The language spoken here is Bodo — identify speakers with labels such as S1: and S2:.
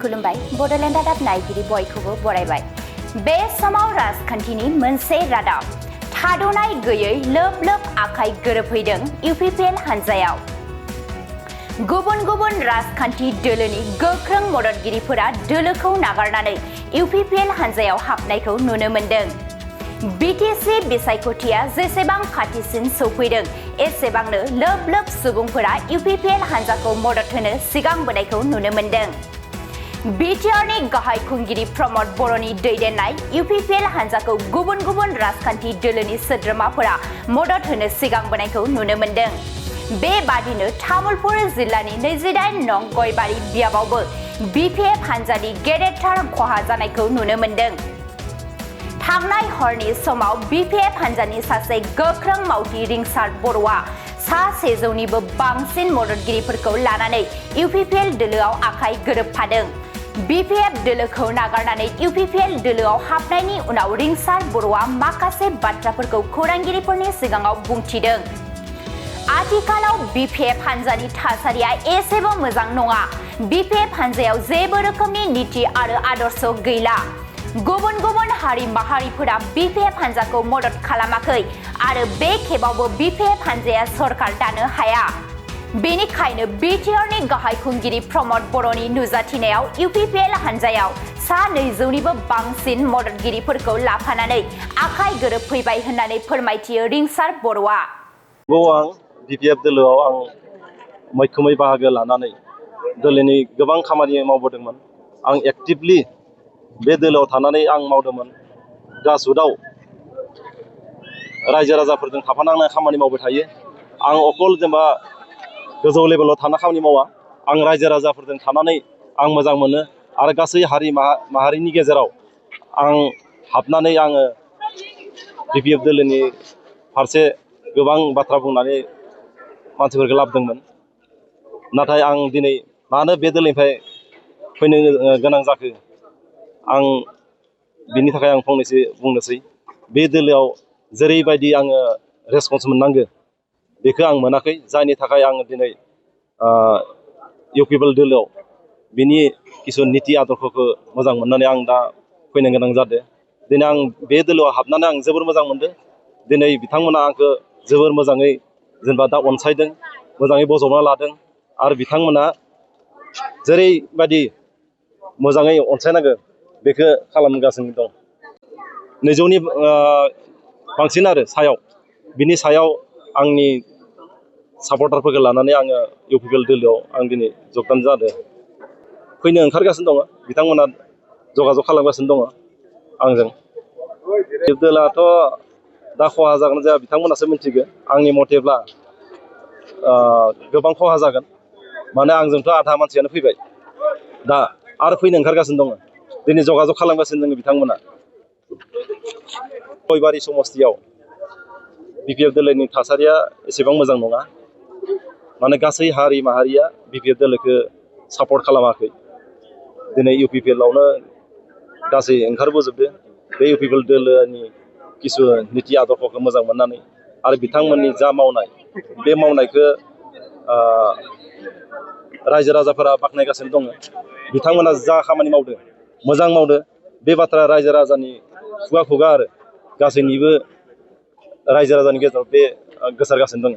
S1: खुलुमबाय बडलेण्ड रादाब नायगिरि बयखौबो बरायबाय। बे समाव राजखान्थिनि मोनसे रादाब थाद'नाय गैयै लोब लोब आखाइ गोरोबहैदों इउपिपिएल हान्जायाव। गुबुन गुबुन राजखान्थि दोलोनि गोख्रों मददगिरिफोरा दोलोखौ नागारनानै इउपिपिएल हान्जायाव हाबनायखौ नुनो मोन्दों। बिटिसि बिसायख'थिया जेसेबां खाथिसिन सौफैदों एसेबांनो लोब लोब सुबुंफोरा इउपिपिएल हान्जाखौ मदद होनो सिगांबोनायखौ नुनो मोन्दों। बिटिआरनि गाहाय खुंगिरि प्रमद बर'नि दैदेननाय इउपिपिएल हान्जाखौ गुबुन गुबुन राजखान्थि दोलोनि सोद्रोमाफोरा मदद होनो सिगांबोनायखौ नुनो मोन्दों। बेबादिनो तामुलपुर जिल्लानि 28 नं गयबारि बियाबावबो बिपिएफ हान्जानि गेदेरथार खहा जानायखौ नुनो मोन्दों। थांनाय हरनि समाव बिपिएफ हान्जानि सासे गोख्रों मावथि रिंसार बर'आ 700निबो बांसिन मददगिरिफोरखौ लानानै इउपिपिएल दोलोआव आखाइ गोरोबफादों। बिपिएफ दोलोखौ नागारनानै इउपिपिएल दोलोआव हाबनायनि उनाव रिंसार बर'आ माखासे बाथ्राफोरखौ खौरांगिरिफोरनि सिगाङाव बुंथिदों। आथिखालाव बिपिएफ हान्जानि थासारिया एसेबो मोजां नङा। बिपिएफ हान्जायाव जेबो रोखोमनि नीति आरो आदर्श गैला। गुबुन गुबुन हारि माहारिफोरा बिपिएफ हान्जाखौ मदद खालामाखै आरो बे खेबावबो बिपिएफ हान्जाया सरकार दानो हाया। बेनिखायनो बिटिआरनि गाहाय खुंगिरि प्रमद बर'नि नुजाथिनायाव इउपिपिएल हान्जायाव 200निबो बांसिन मददगिरिफोरखौ लाफानानै आखाइ गोरोबफैबाय होननानै फोरमायथियो रिंसार बर'आ।
S2: आं बिपिएफ दोलोआव आं मैखोमै बाहागो लानानै दोलोनि गोबां खामानि मावबोदोंमोन। आं एक्टिभलि बे दोलोआव थानानै आं मावदोंमोन। गासुदाव रायजो राजाफोरजों थाफानांनाय खामानि मावबाय थायो। आं अकल जेनेबा गोजौ लेभेलाव थाना खामानि मावा। आं रायजो राजाफोरजों थानानै आं मोजां मोनो आरो गासै हारि माहारिनि गेजेराव आं हाबनानै आङो बिपिएफ दोलोनि फारसे गोबां बाथ्रा बुंनानै मानसिफोरखौ लाबोदोंमोन। नाथाय आं दिनै मानो बे दोलोनिफ्राय फैनो गोनां जाखो आं बिनि थाखाय आं फंनैसो बुंनोसै। बे दोलोआव जेरैबायदि आङो रेसपन्स मोननांगौ बेखौ आं मोनाखै, जायनि थाखाय आङो दिनै इउपिपिएल दोलोआव बिनि किसु नीति आदर्शखौ मोजां मोननानै आं दा फैनो गोनां जादों। दिनै आं बे दोलोआव हाबनानै आं जोबोर मोजां मोनदों। दिनै बिथांमोना आंखौ जोबोर मोजाङै जेनेबा दा अनसायदों, मोजाङै बजबना लादों आरो बिथांमोना जेरैबायदि मोजाङै अनसायनांगौ बेखौ खालामगासिनो दं। 200नि बांसिन आरो सायाव बिनि सायाव आंनि सापर्टारफोरखौ लानानै आङो इउपिपिएल दोलोआव आं दिनै जगदान जादों। फैनो ओंखारगासिनो दङ, बिथांमोना जगाजग खालामगासिनो दङ आंजों। दोलोआथ' दा खहा जागोन जाया बिथांमोनासो मिथिगौ। आंनि मथेब्ला गोबां खहा जागोन। माने आंजोंथ' आधा मानसियानो फैबाय, दा आरो फैनो ओंखारगासिनो दङ। दिनै जगाजग खालामगासिनो दङ बिथांमोना। गयबारि समस्थियाव बिपिएफ दोलोनि थासारिया एसेबां मोजां नङा। माने गासै हारि माहारिया बिपिएफ दोलोखौ सापर्ट खालामाखै। दिनै इउपिपिएलआवनो गासै ओंखारबोजोबदो। बे इउपिपिएल दोलोनि किसु नीति आदर्शखौ मोजां मोननानै आरो बिथांमोननि जा मावनाय बे मावनायखौ रायजो राजाफोरा बाख्नायगासिनो दङ। बिथांमोना जा खामानि मावदों मोजां मावदो, बे बाथ्रा रायजो राजानि खुगा खुगा आरो गासैनिबो रायजो राजानि गेजेराव बे गोसारगासिनो दङ।